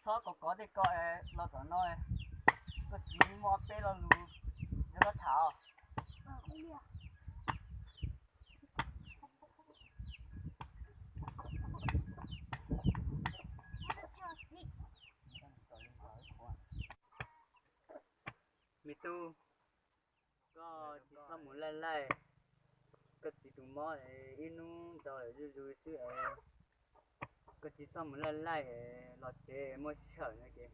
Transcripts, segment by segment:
Txhob kov kov tej ko los tom no, koj txiv muaj ob peb lo lus yog koj tham os. Me tub, koj tsis txhob mus laij laij, koj txiv tus mob ib hnub ntau zuj zus xwb es. Koj tsis txhob mus laij laij es los tsev muaj sij hawm no ces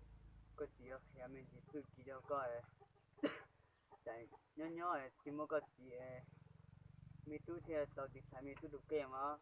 koj txiv yuav qhia me ntsis txuj ci rau koj es. Nyob nyob tsis muaj koj txiv es me tub thiaj tau tiv thaiv me tub tus kej mas.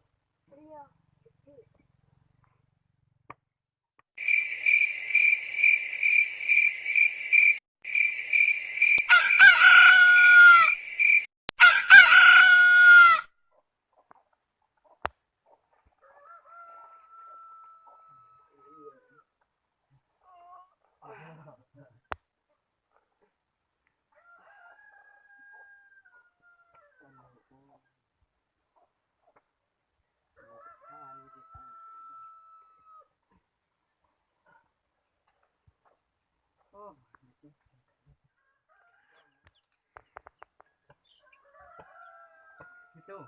Me tub,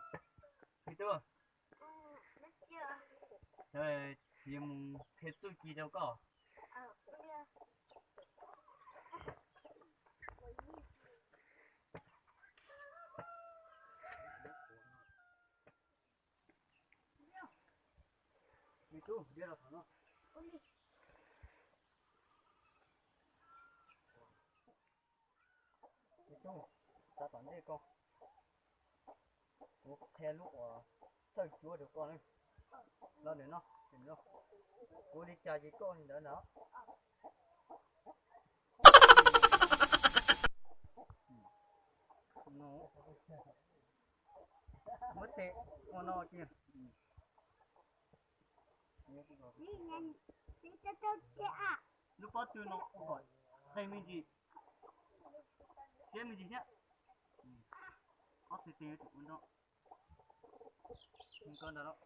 me tub, txiv mus qhia txuj ci rau koj. Me tub, me tub, txav tom ntej ko, kuv qhia lub uas thawj cuab rau koj ne. Los ntawm no, kuv li cas ces koj li ntawd ntag. Muab tes ua no kiag. Lub pob tw no ua kom qe me ntsis, siab me ntsis thiab. Ob txhais tes yuav tsum ua nrog. Ko ntawd los.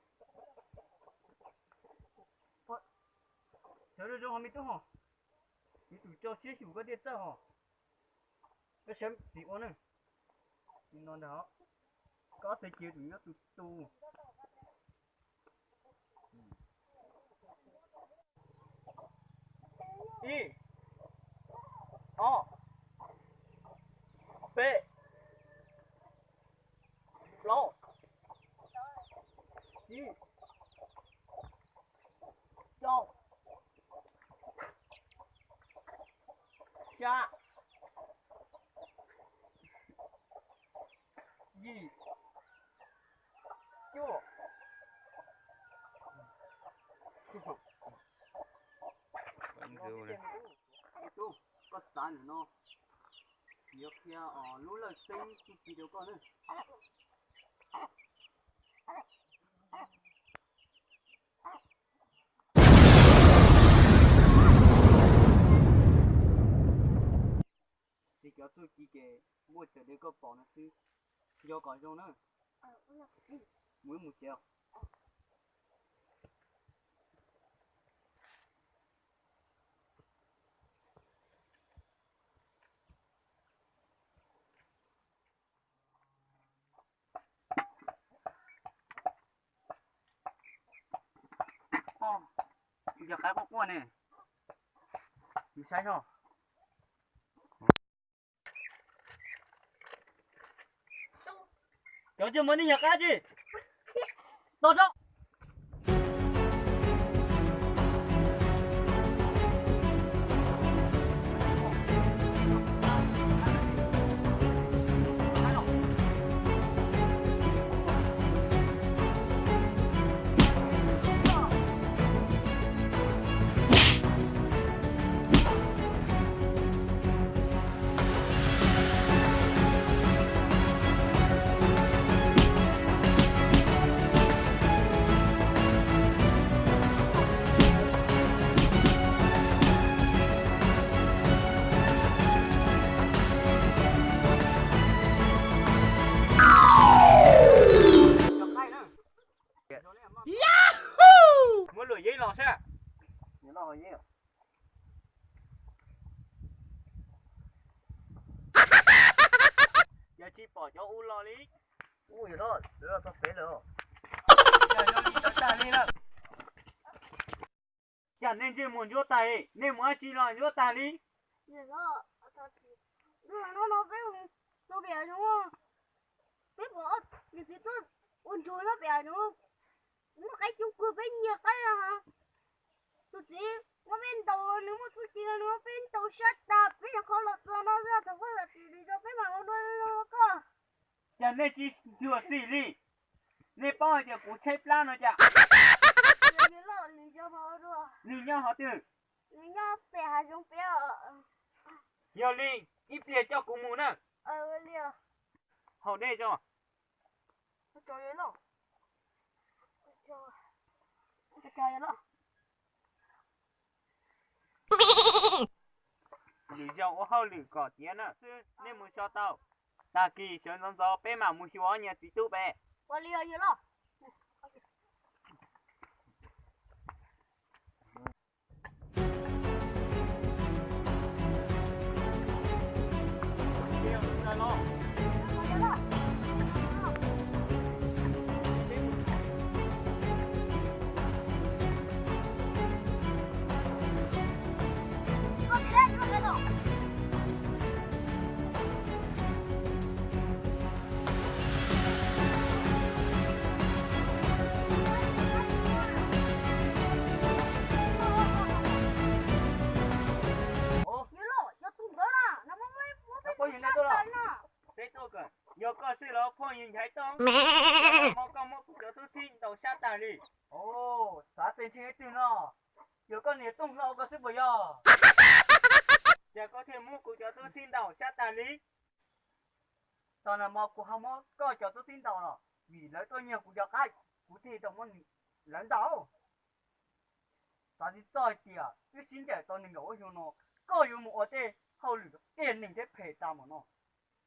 Sawv zoo zoo ho me tub ho. Yuav tsum tso siab xyuas koj tej txawj ho. Koj sawv tsis ua ne. Li no ntag os. Koj ob txhais tes yuav tsum nyob tu tu. Ib, ob, peb, plaub, tsib, rau, xya, yim, cuaj. Koj txav ntawm no, yuav qhia lub lawj xeeb txuj ci rau koj na. Ces cov txuj ci ces muaj raws li koj pom no xwb, nco kom zoo na. Mus ib mus tsev. Yog qaib quaj quaj ne, mus saib soj. Cov ntsej muag nej yog qab tsi? Tos tso. Muab luam yeeb los saib. Yog tsis pom cov ub los li. Ub, yog los lawv los txog pem lawm. Cas nej ntsej muag ntsuab tag li, nej mus dab tsi los ntsuab tag li? Peb pom niam txiv tuaj ua ntsuag nyob pem no, muaj qaib coob kawg, peb nyiag qaib no. Tus txiv muab peb ntaus, nws muaj txuj ci nws muab peb ntaus sab tas, peb nyuam qhuav los txog no xwb, thaum peb los txog peb mam ua dua li koj. Cas nej tsis xyuam xim li? Nej paub hais tias kuv tshaib plab no cas? Nws nyob qhov twg? Yog li ib pliag coj kuv mus na. Haus dej tso. Lwm zaus ua hauj lwm kom tiav na xwb, nej mus so tau. Tag kis sawv ntxov ntxov peb mam mus xyuas ob niag txiv tub pem. Peb tuaj kawm, yog koj xwb los phooj ywg Nchaiv Tooj? Hmo koj muab kuv cov tub txib ntaus sab tag li. Xav pes ntseg ib tug no, yog koj niam Tooj hlo koj xwb puas yog? Cas koj thiaj muab kuv cov tub txib ntaus sab tag li? Txog no mas kuv ho muab koj cov tub txib ntaus los vim lawv tuaj nyiag kuv cov qaib, kuv thiaj tau muab lawv ntaus. Xav tsis txog hais tias wb sib ncaim tau nees nkaum lub xyoo no, koj yuav mus ua tej hauj lwm tiag neeg thiab phem tas npaum no.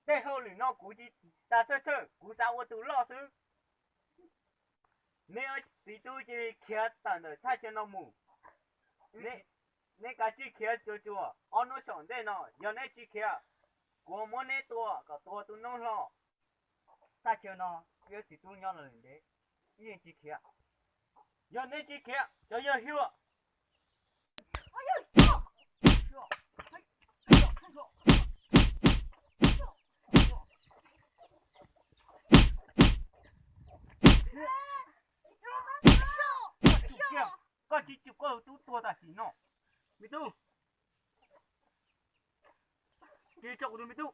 Tej hauj lwm no kuv tsis tas txhawj txhawj, kuv xav ua tus loj xwb. Neb ob txiv tub cia li khiav tawm ntawm thaj chaw no mus. Neb kav tsij khiav cuag cuag ob hnub saum ntej no, yog neb tsis khiav, kuv muab neb tua kom tuag tu noob hlo. Thaj chaw no wb ob txiv tub nyob los lawm ntev, wb yeej tsis khiav. Yog neb tsis khiav, cov yawg hluas. Koj tsis tsum koj tub tuag tam sim no. Me tub, cia li tso kuv tus me tub.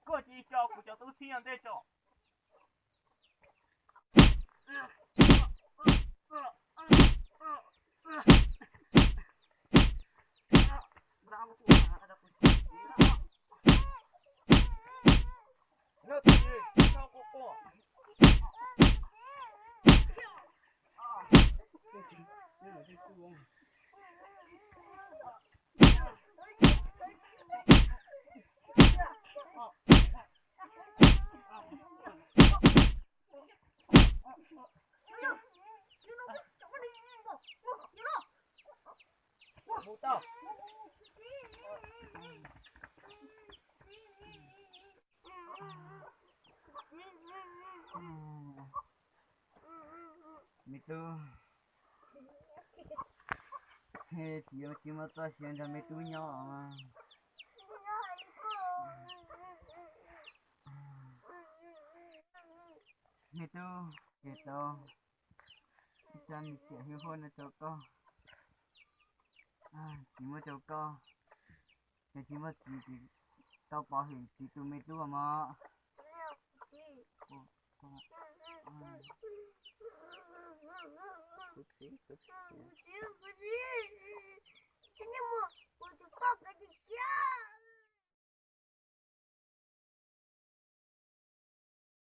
Koj cia li tso kuv cov tub txib nyob ntej tso. Me tub, tsis muaj txoj sia nrog me tub nyob. Me tub, ces tau ib tsab me txiam hwj huaj no rau koj. Txiv muab rau koj, yog tsis muaj txiv ces tau pov hwm txiv tus me tub mog.